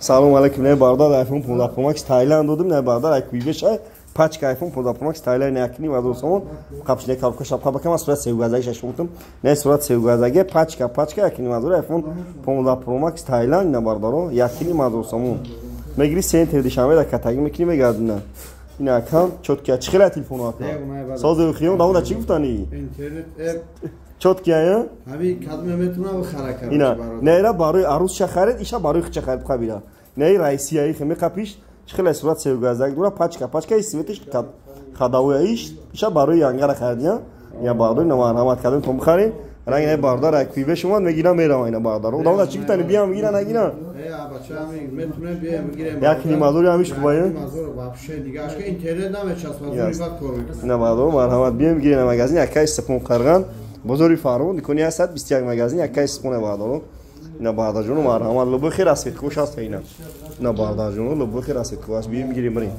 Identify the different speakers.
Speaker 1: Салом алейкум, не бародар, iPhone 15 Pro Max Таиланд додим, не бародар, ай куйбеша пачка iPhone 15 Pro Max Таиланд 1,5 ҳазор сомон. Қапшне калка шапка бакам, сурат севгазаги шашмутум. Не сурат севгазаги, пачка пачка 1,5 ҳазор iPhone 15 Pro Max Таиланд, на бародаро, 1,5 ҳазор сомон. Мегири центр Душанбе да катаги мекунӣ, мегардина. Ин акам чёткий, чӣ хела телефон ака? Сози хиён давода чӣ гуфтани?
Speaker 2: Интернет.
Speaker 1: Чёткий я?
Speaker 2: Ҳами кадме метунам бихара.
Speaker 1: Ина, не ира барои арӯсша харид, иша барои хича харид қабила. Не раисияи хе меқапиш, чӣ хела сурат севгазак дура, пачка пачка и светиш хадавояиш, иша барои янгара харидия. Я барои на марҳамат кардем, то бихарем. Ранг не бародар, як пиве шумо мегирам, мерам ина бародар. Одам чӣ гуфтани, биям гира нагира? 1,5 ҳазор ҳамиш хубае? Ина бародар, марҳамат, биям гирем магазин якай сипон қарған, бозори Фарон, дикони 121, магазин якай сипоне бародаро. Ина бародарҷону марҳамат, любой хел расцветкош ҳаст ина. Ина бародарҷону, любой хел расцветко ҳаст, бием гирем, бирем.